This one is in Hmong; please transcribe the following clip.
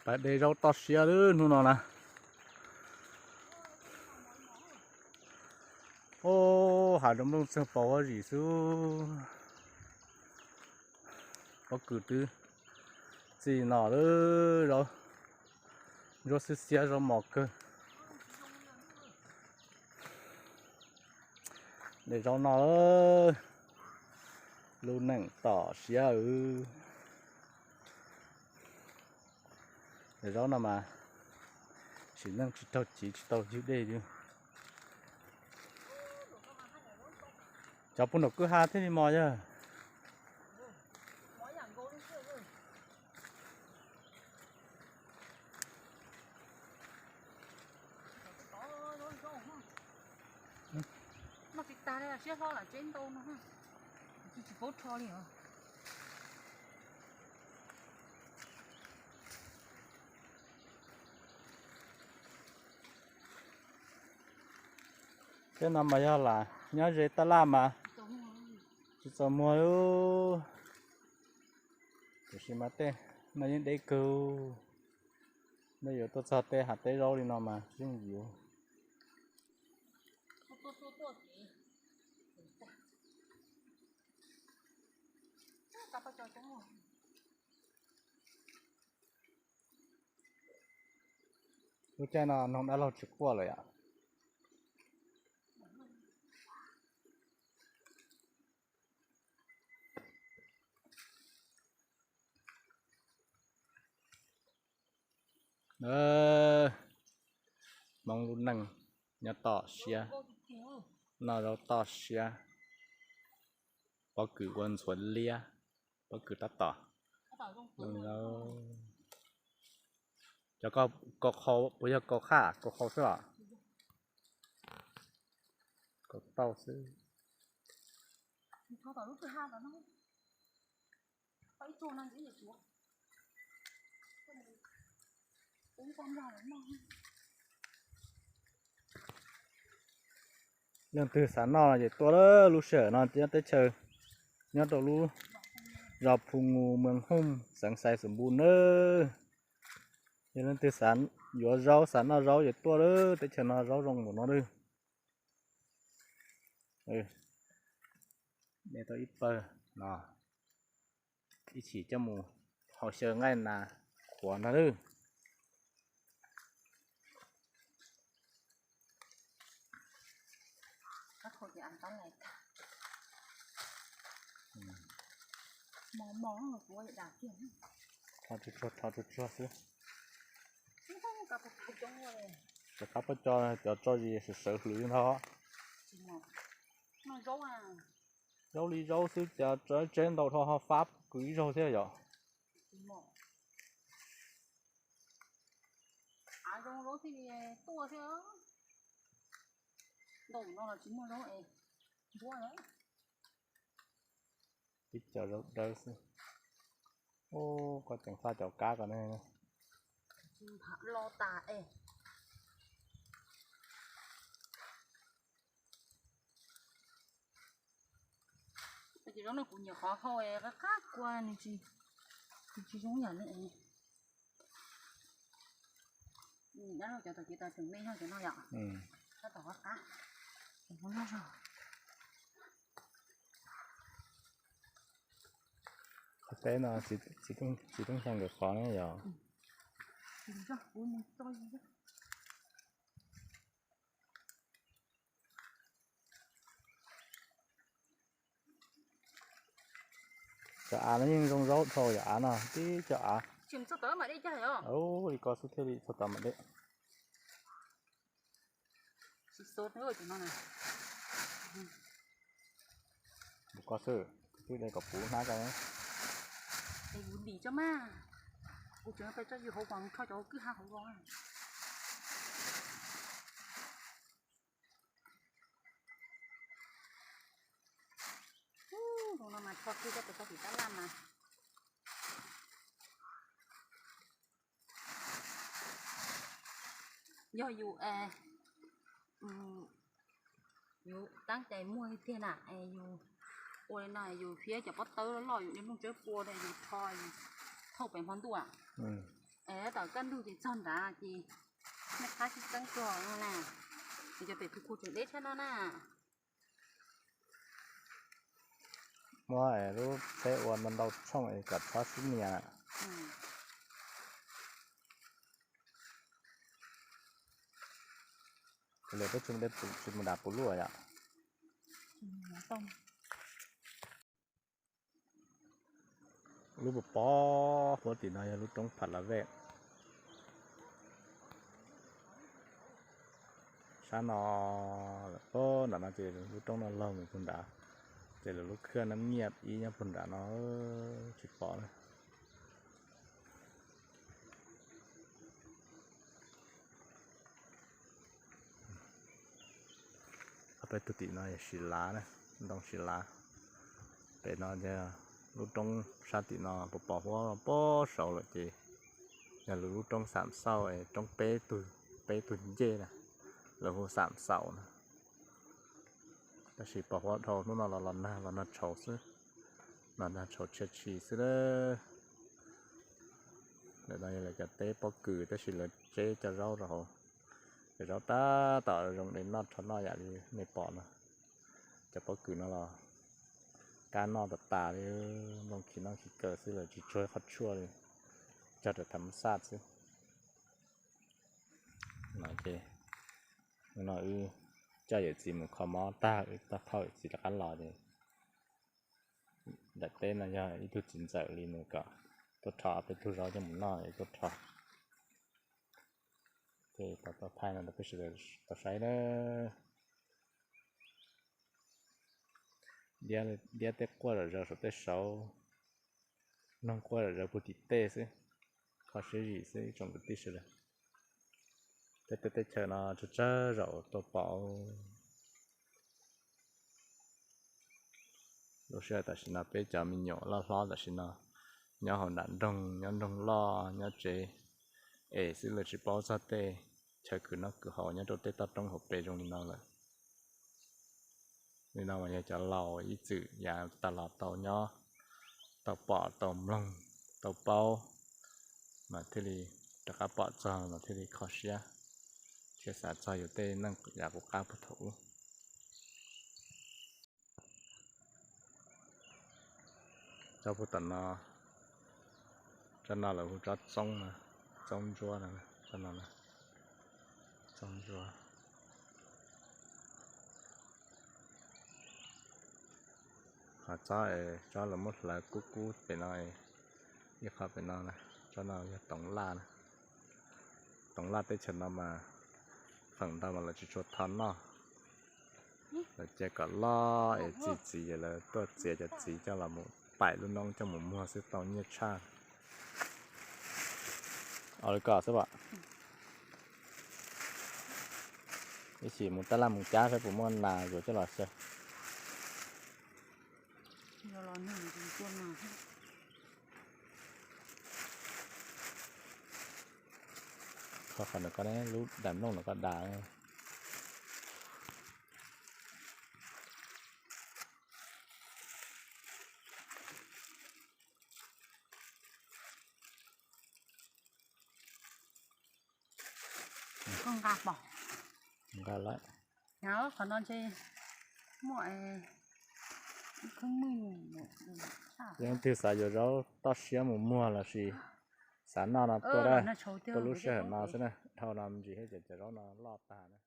Pais de zaub toj siab lawm hnub no na. Ub, hav zoov nplooj txog paus huab zim xwb. Pob kws twb txij no lawm, zaub ntsuab xiab xiab, zaub mos kawg. De zaub no, lub neej tom siab. De zaub no mas sim neej tsis raug chiv tsis tau ywg dej li. Cov puag nram kwj ha thiaj li mos yog. Noj tsis tag li, siab hlo lam tseb ntau no, tsis paub rho li os. Tej no mas yog lam nyob ze tab laj mas tsis txaus muag li. Tiam sis mas tej no yeej deb kawg. Nej yuav tuaj txog tej hav teb zaub li no mas yeej yuav. Lub caij no noog dab laug tsis quaj lawm yom. Hmoob lub neej nyob toj siab, noj zaub toj siab, pob kws ua ntxhuav liab, pob kws tab tom. Cov kau qhau puas yog kau qhaj kau qhau xwb los? Kau tauj xwb. Leej twg xav noj ces tuaj lawm, lub sij hawm no nyob teb chaws, nyob rau lub zos Phu Nus, moos Hooj, xeev Xais Xoom Npum nawb. Yog leej twg xav yuav zaub xav noj zaub ces tuaj lawm, teb chaws no zaub zoo npaum no lawm. De tau ib pawg no, ib chim coj mus hau xyaw nqaij nas qhuav ntag lawm. Rho tsuag tsuag, rho tsuag tsuag xwb. Cov qab pob co, cov tso zis sawv sawv hwm li ntag. Zaub li zaub xwb, cov tseb ntau dhau ho fab kwv ib zaug thiab yom. Tib co zaub dawb xwb. Ub, koj tseem faj cov kab ko ne. Los tas es. Ces zaub no kuv nyiam qhov hau qab qab kua nws tsis, nws tsis zoo yam li. Dab laug cov tom kev tau tseem me yog cov no yom. Tab tom qab qab. Qhov teb no tsis tub xyoo nkawd qhov ne yom. Cov av no yeej zoo zaub dhau yom, av no tib cov av. Li ko xwb thiaj li txog tod mam deb. Mus ko xwb, twb de kom puv hnab ko. Kuv dim tso mas, kuv tseem pais tso yus hauv vos, kho cov kwj ha hauv vos. Ub, no mas tso kiag coj pais tso tim tab laj mas. Yog yus, yus tab cai muag tiag na, yus ua li no yus thiab cov pob tawb loj loj yus de nplooj tsawb pua yus rho, yus thauj pem hmo ntuj. Es tom kaj ntug ces txog nrad ces nej qab sib txeeb tuag no na. Ces cov pem kuv kuv tseem deb tshaj no na. Muab lub tsheb ua ntau ntau tshooj es kom txhob sib nias. Lawv peb tsis mus dav puv luaj yom. Lub pos pos huab tim no yog lub roob Pha La Vej. Sab no, nram no ces lub roob no laug mus puag nrad, ces lawv lub khaj nab nyiaj ib nyob puag nrad no tsis pom na. Peb tug tim no yog Silav na, ntoo Silav. Pem no lub roob sab tim no pos pos huab pem saud lawm ces yog lawv lub roob Xam Xauj, roob peb tug, peb tug ncej na, lawv hu Xam Xauj na. Tab sis pos huab dhau hnub no los los nag, los nag tshauv xwb, los nag tshauv tshia tshis xwb. Ntawm no yog lawv cov teb pob kws tab sis lawv tseb cov zaub rau hauv. Cov zaub tab tom zoo de noj rho noj yam li nej pom no. Cov pob kws no los kab noj tas tas li, nplooj khi noj khi kaw xwb, lawv tsis tsuag qhov tshuaj li, cog rau tham xaj xwb. No ces, no wb coj yawm txiv mus kho mob tag, wb tau thauj yawm txiv rov qab los ces nram teb no yog ib tug txiv ntxawm li nws kom tuaj rho peb tug zaub coj mus noj, tuaj rho. Ces tau tau thaij no rau peb sawv daws tau saib na. Diab tej quaj zom zaws saum tej saud, noog quaj zom zaws puag tim tej xwb, kho siab zim xwb ib tsoom kwv tij sawv daws. Tej teb teb chaws no tsawg tsawg zaum tuaj pom. Lub sij hawm tam sim no peb cov me nyuam loj hlob tam sim no nyob hauv nram nroog, nyob nroog loj, nyob tsev es xwb, lawv tsis paub txog tej chaw khwv noj khwv haus nyob rau tej toj roob hauv pes zoo li no lawm. Li no mas yog cov laus ib txwm yav tas los tau nyob, tau pom tau mloog, tau paub, mas thiaj li rov qab pom txog mas thiaj li kho siab thiab xav txog yus tej neej yav qub qab puag thaum ub. Tsob puag tom no, tsob no lawv hu tsob txoob, txoob ntsuab no, tsob no, txoob ntsuab. Ho tsob, tsob lawv muab hlawv kub kub pem no, ib qho pem no, tsob no yog toov laj na. Toov laj teb chaws no mas feem ntau mas lawv tsis tshua tho noj. Lawv cia kom loj es txi txiv es lawv tuaj txiav cov txiv coj los mus paim lub noob coj mus muag xwb tau nyiaj tshaj. Ua li ko xwb pom. Ib chim mus tab laj mus cab saib puas muaj nas yuav coj los xyaw. Kho qhov no ko, lub daim nplooj no ko das. Koj nqa pom. Nqa lawm. Qhov no ntshe muaj ib khab mwj. Leej twg xav yuav zaub toj siab mus muag lossis xav noj no tuaj, tuaj lub sij hawm no xwb na, dhau no me ntsis thiab ces cov zaub no loj tag na.